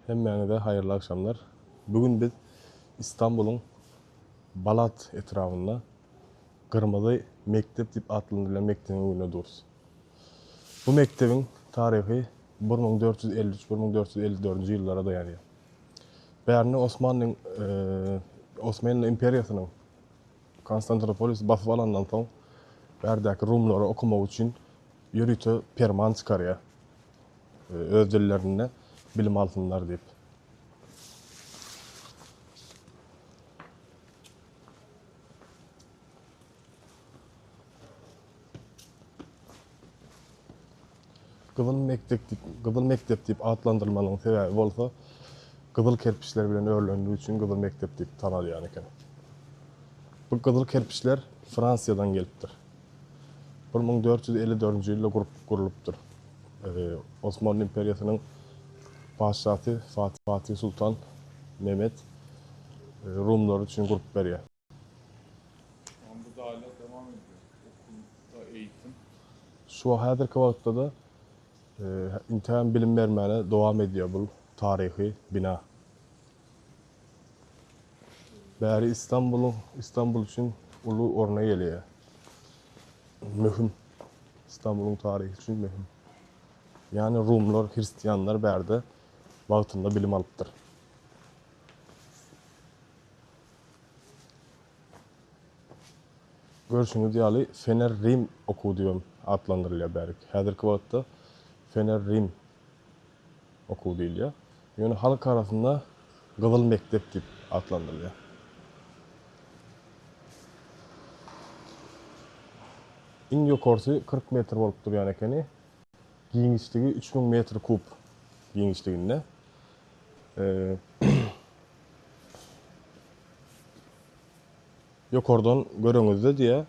Hemmäňize haýyrly agşamlar. Bu gün biz Istanbulyň Balat etrabynda Gyrmyzy mekdep diýip atlandyrylýan mekdebiň öňünde durus. Bu mekdebiň taryhy 1453, 1454-nji ýyllara daýanýar. Bärinde Osmanlyň Osmanly imperiýasynyň Konstantinopolisi basyp alandan soň bärdäki rumlara okamak üçin ýörite perman çykarýar. Öz dillerinde bilim alsynlar diýip. Gyzyl mekdep diýip, Gyzyl mekdep diýip atlandyrylmagynyň sebäbi bolsa, gyzyl kerpiçler bilen örülendigi üçin Gyzyl mekdep diýip tanalýan eken. Bu gyzyl kerpiçler Fransiýadan gelipdir. 1454-nji ýylda gurup gurlupdyr. Osmanly imperiýasynyň patyşasy Fatih Sultan Mehmet rumlar üçin gurup berýär. Onda hala dowam edýär okulda eğitim. Şu häzirki wagtda-da intägem bilim bermäne dowam edýär bul taryhy bina. Bäri Istanbulyň Istanbul üçin uly orna gelýär. Möhüm. Istanbulyň taryhy üçin möhüm. Ýagny rumlar, hristianlar bärde wagtynda bilim alypdyr. Görşüňiz ýaly, Fener Rim okuwy diýibem atlandyrylýar bärik. Häzirki wagtda Fener Rim okuwy diýilýär. Ýöne halk arasynda Gyzyl mekdep diýip atlandyrylýar. Iň ýokarsy 40 metr bolup durýan ekeni. Giňişligi 3000 metr kub giňişliginde. Ýokardan göreňizde diýýär,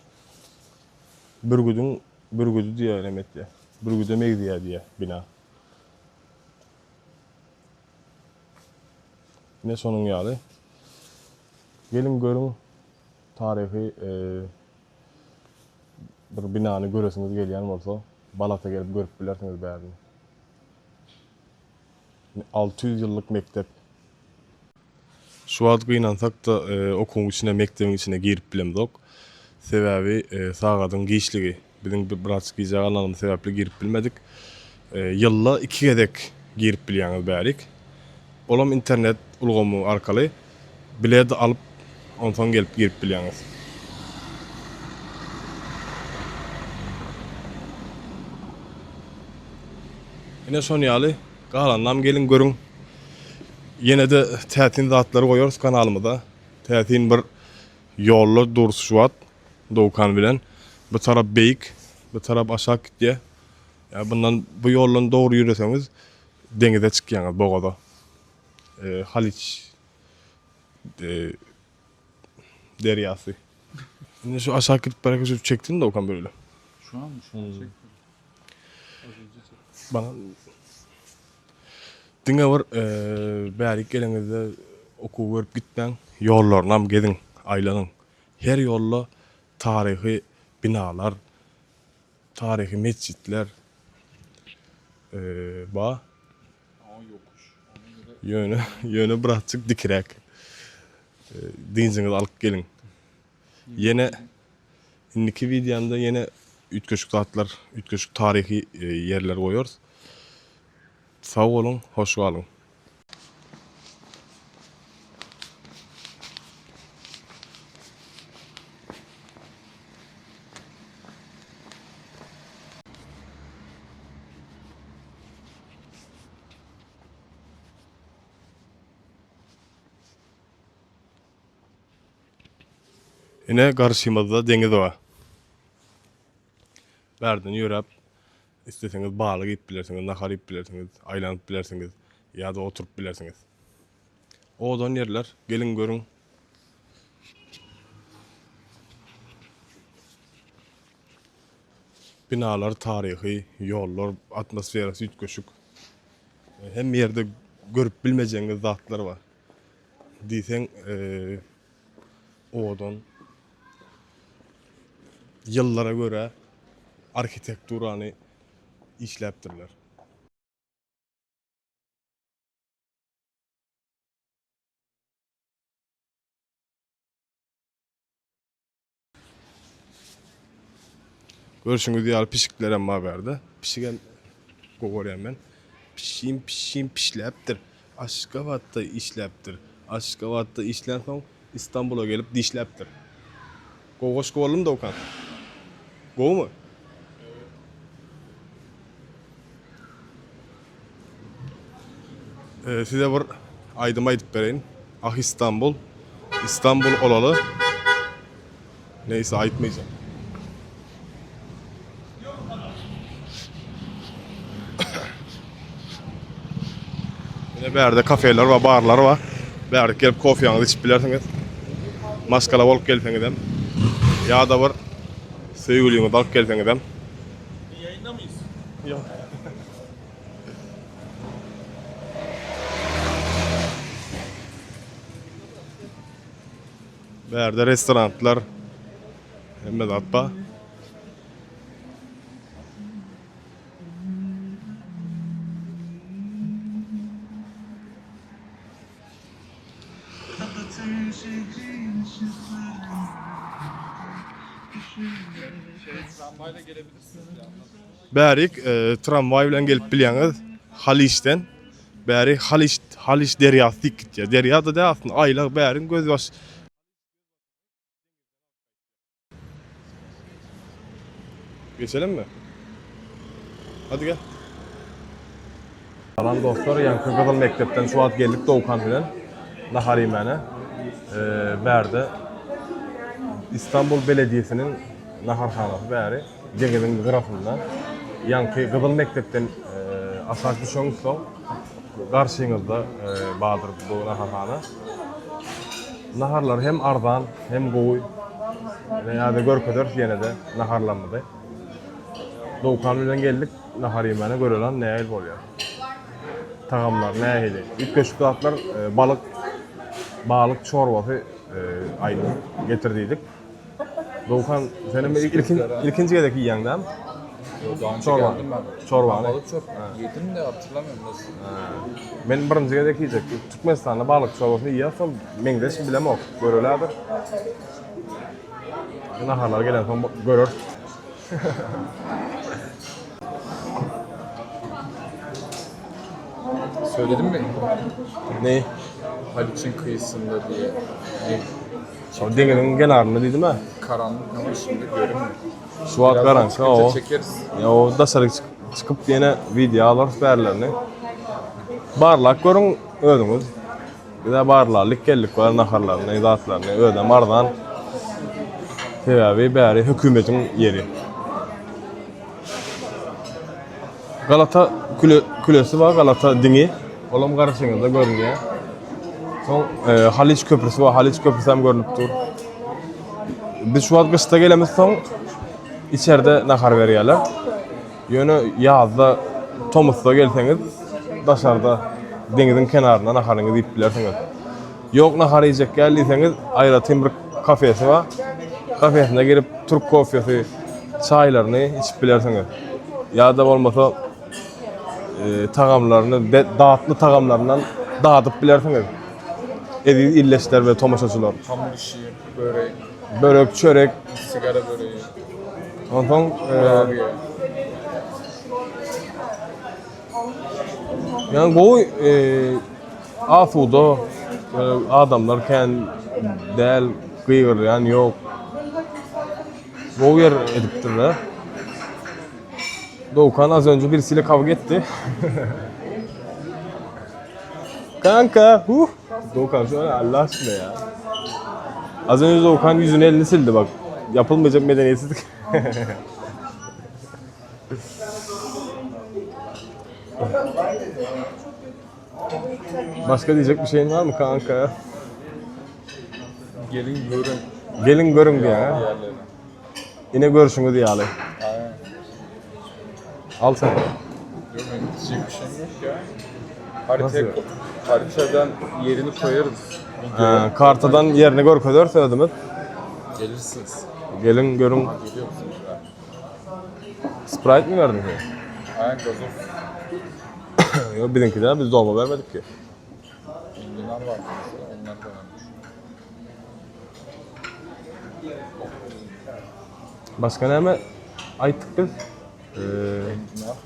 bürgüdiň bürgüdi diýýär näme etýär. Bürgüde megzeýär diýýär bina. Ine şonuň ýaly. Geliň görüň taryhy bir binany göresiňiz gelýän bolsa, Balata gelip görüp bilersiňiz bärini. 600 ýyllyk mekdep. Şu wagt gynansak-da, okuwyň içine, mekdebiň içine girip bilemzok. Sebäbi sagadyň giçligi, biziň birazjyk gijä galanymyz sebäpli girip bilmedik. Ýylda iki gezek girip bilýäňiz bärik. Olam internet ulgamy arkaly bilet alyp, onsoň gelip girip bilýäňiz. Ine şon ýaly. Galanynam geliň görüň. Ýene-de täsin zatlary goýarys kanalymyza. Täsin bir ýolda durus şu wagt Dowkan bilen. Bu tarap beýik, bu tarap aşak gitýär. Ýa bundan bu ýoldan dogry ýöreseňiz deňize çykýaňyz, bogaza. Haliç derýasy. Indi şu aşak gidip barýarka şu çekdin Dowkan böyle. Şu an mı? Şu an çekmedim. Bana diňe bir bärik geleňizde okuw görüp gitmäň, ýollarynam geziň, aýlanyň. Her ýolda taryhy binalar, taryhy metjitler bar. Ýöne, ýöne birazjyk dikiräk. Dynjyňyzy alyp geliň. Ýene indiki wideomda ýene üýtgeşik zatlar, üýtgeşik taryhy ýerler goýarys. Sag boluň, hoş galyň. Ine garşymyzda deňiz bar. Bärden ýöräp isleseňiz balyk iýip bilersiňiz, nahar iýip bilersiňiz, aýlanyp bilersiňiz ýa-da oturyp bilersiňiz. Owadan ýerler, geliň görüň. Binalar taryhy, ýollar, atmosferasy üýtgeşik. Hemme ýerde görüp bilmejegiňiz zatlar bar. Diýseň owadan ýyllara görä arhitekturany işläpdirler. Görşüňiz ýaly pişiklerem bar bärde. Pişigem gowy görýän men. Pişim pişim pişläpdir. Aşgabatda işläpdir. Aşgabatda işlänsoň Istanbula gelip dişläpdir. Gowy goşgy boldumy Dowkan? Gowumy? Size bir aýdym aýdyp bereýin. Ah Istanbul. Istanbul olaly. Neýse aýtmaýjak. Ine bärde kafeler bar, barlar bar. Bärde gelip kofýaňyzy içip bilersiňiz. Maşgala bolup gelseňizem ýa-da bir söýgüliňizi alyp gelseňizem. Ýaýyndamyz? Ýok. Bärde restorantlar hemme zat bar. Bärik tramwaý bilen gelip bilýäňiz Halişden. Bäri Haliş Haliş derýasy diýip gitýär. Derýa-da däl aslynda aýlag bäriň gözbaş. Geçelimmi? Hadi gel. Salam dostlar, ýaňky Gyzyl mekdepden şu wagt geldik Dowkan bilen nahar iýmäne. Bärde Istanbul belediýesiniň naharhanasy bäri deňiziň gyrasynda. Ýaňky Gyzyl mekdepden aşak düşeňizsoň garşyňyzda bardyr bu naharhana. Naharlary hem arzan, hem gowy. Ine ýa-da görkezeris ýene-de naharlarymyzy. Dowkan bilen geldik nahar iýmäne görelan nähili bolýar. Tagamlar nähili. Üýtgeşik zatlar balyk balyk çorbasy aýdyp getir diýdik. Dowkan senem ilkinji gezek iýýäň dämi? Ýok, daha önce Çorba. geldim ben. Çorbany. Balık çok yedim de hatırlamıyorum nasıl. Men birinji gezek iýjek. Türkmenistanda balyk çorbasyny iýýäs, şol meňzeş bilemok. Görelädir. Naharlar gelensoň göreris. Söyledim mi? Neyi? Haliç'in kıyısında diye. Ne? Şol deňiziň kenarynda diýdim ha. Karanlık ama şimdi görünmüyor. Şu wagt Birazdan garaňky çıkınca o. çekeriz. Ýa o daşary çykyp ýene wideo alarys bärlerini. Barlap görüň özüňiz. Biz-ä barlalyk geldik bar naharlaryny, zatlaryny, özem arzan. Sebäbi bäri hökümetiň ýeri. Galata küle, külesi bar, Galata diňi. Olam garşyňyzda görünýär. Soň e, Haliç köprüsi bar, Haliç köprüsi hem görünip dur. Biz şu wagt gyşda gelemiz soň içerde nahar berýärler. Ýöne ýazda, tomusda gelseňiz, daşarda deňiziň kenarynda naharyňyzy iýip bilersiňiz. Ýok nahar iýjek gel diýseňiz, aýratyn bir kafesi bar. Kafesine girip türk kofesi, çaýlaryny içip bilersiňiz. Ýa-da bolmasa e, tagamlaryny, datly tagamlaryndan dadyp bilersiňiz. Eziz illeşler we tomaşaçylar. Hamur işi, börek. Börek, çörek. Sigara böreği. Onsoň Kurabiýe. Ýani gowy asuda adamlar kän däl, gygyrýan ýok. Gowy ýer edipdirler. Dowkan az önce birisiyle kavga etdi. Kanka, huh. Doğukan şöyle Allah aşkına ya. Az önce Doğukan yüzünü elini sildi bak. Yapılmayacak medeniyetsizlik. Başka diyecek bir şeyin var mı kanka? Gelin görün. Gelin görün diye. Yerlerine. Yine görüşüňiz ýaly. Aynen. Al sen. Yok benim diyecek bir şeyim yok ya. Haritaya, Nasıl yok? haritadan yerini koyarız. Videoya. Ha, kartadan ýerini görkezer sözümiz. Gelirsiniz. Gelin görüň. Aha, geliyor bizimkiler. Sprite mi verdin ki? Aynen gazoz. Yok biziňki däl, biz dolma bermedik ki. Enginar var mesela, onlar da varmış. Başga näme? Aýtdyk biz. Enginar.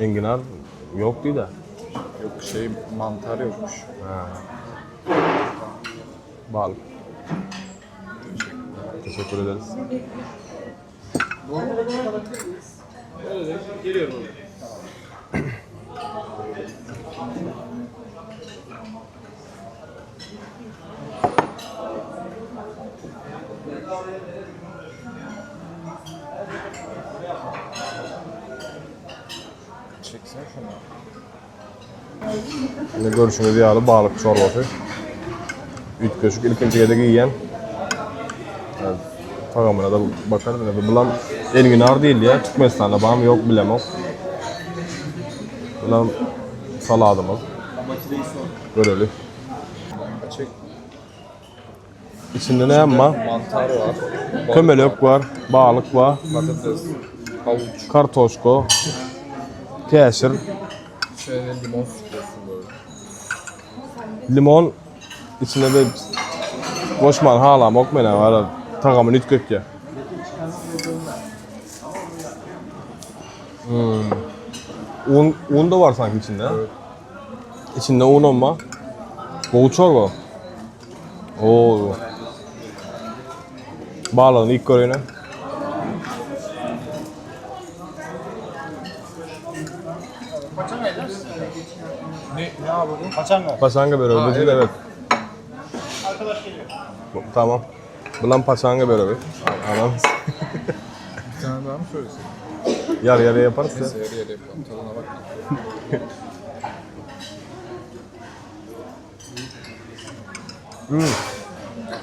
Enginar ýok diýdi. Yok şey mantar yokmuş. Balyk. Teşekkür ederiz. Çeksene şunu. Indi görşüňiz ýaly balyk çorbasy. Üýtgeşik ilkinji gezek iýýän. Tagamyna da bakarys. Indi bulam enginar diýilýär. Türkmenistanda barmy ýok bilemok. Bulam saladymyz. Göreli. Çek. İçinde näme bar? Mantar var. Balık Kömelek bar, balyk bar, Patates. Havuç. kartoşka, käşir, İçine de limon sıkıyorsun böyle. limon içine de goşman halamok menä bar. Tagamyny üýtgetýär. Hmm. Un, un da bar sanki içinde. Evet. İçinde un olma. Gowy çorba. Oo. Balygyny ilk görýän. Ne, ne abi bu? Paçanga. Paçanga böreği. Ha, Bizim evet. evet. Bu- Tamam. Bulan paçanga böreği. Anam. Bir tane daha mı söylesek? Yarı yarıya yaparız ya. Neyse yarı yarı yapalım. Tadına bak.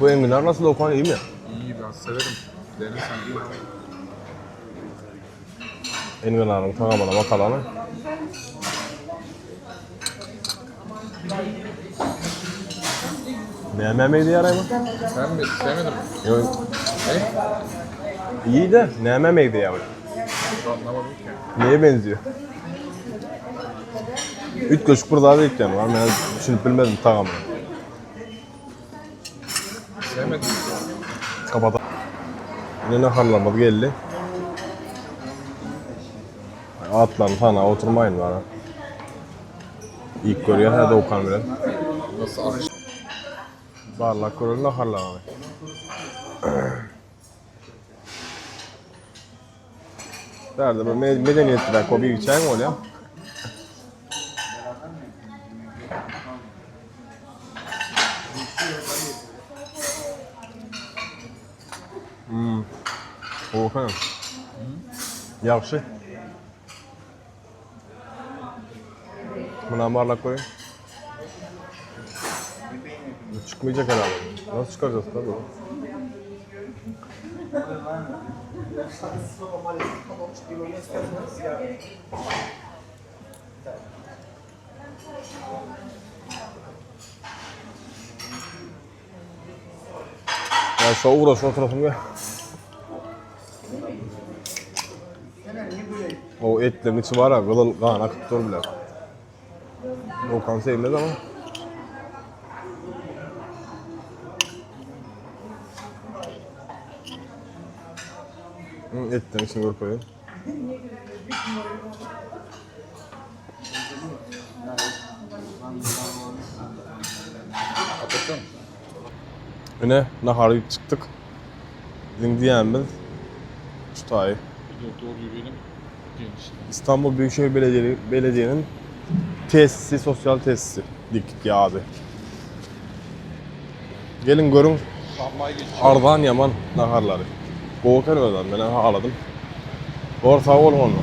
Bu enginar nasıl Okan iyi mi? İyi ben severim. Dene sen. Enginarın tagamına bakalım. Näme meydi yarayma? Sen mi? Sevmedin mi? Yok. Ne? İyi de näme meydi ya? Anlamadım ki. Neye benziyor? Üç burada da yani var. Ben düşünüp bilmedim tagamını. Sevmedim. Kapat. Yine naharlarımız geldi. Atların sana oturmayın bana. İlk görüyor hadi Okan bilen. Nasıl akış? Barlak görür naharlarını. Nerede bu medeniyetler kobi içen mi oluyor? Hmm. Okan. Yaxşı. Buna barlak koyun. Çıkmayacak herhalde. Nasıl çıkaracağız tabii o? Ya şu uğraş oturasım gel. O etlerin içi var ya, kılıl kan akıp dur bile. Okan sevmez ama. Hı, etlerin içini görüp koyayım. Kapatalım. Yine nahar yiyip çıktık. Bizim diýenimiz şu taýy. Dur doğru yürüyelim. Genişle. İstanbul Büyükşehir Belediye, Belediye'nin tesisi, sosyal tesisi dik ya abi. Gelin görün Tramvay geçiyor. Arzan yaman naharlary. Gowy kerweden men ağladım. Doğru sağ olun onunla.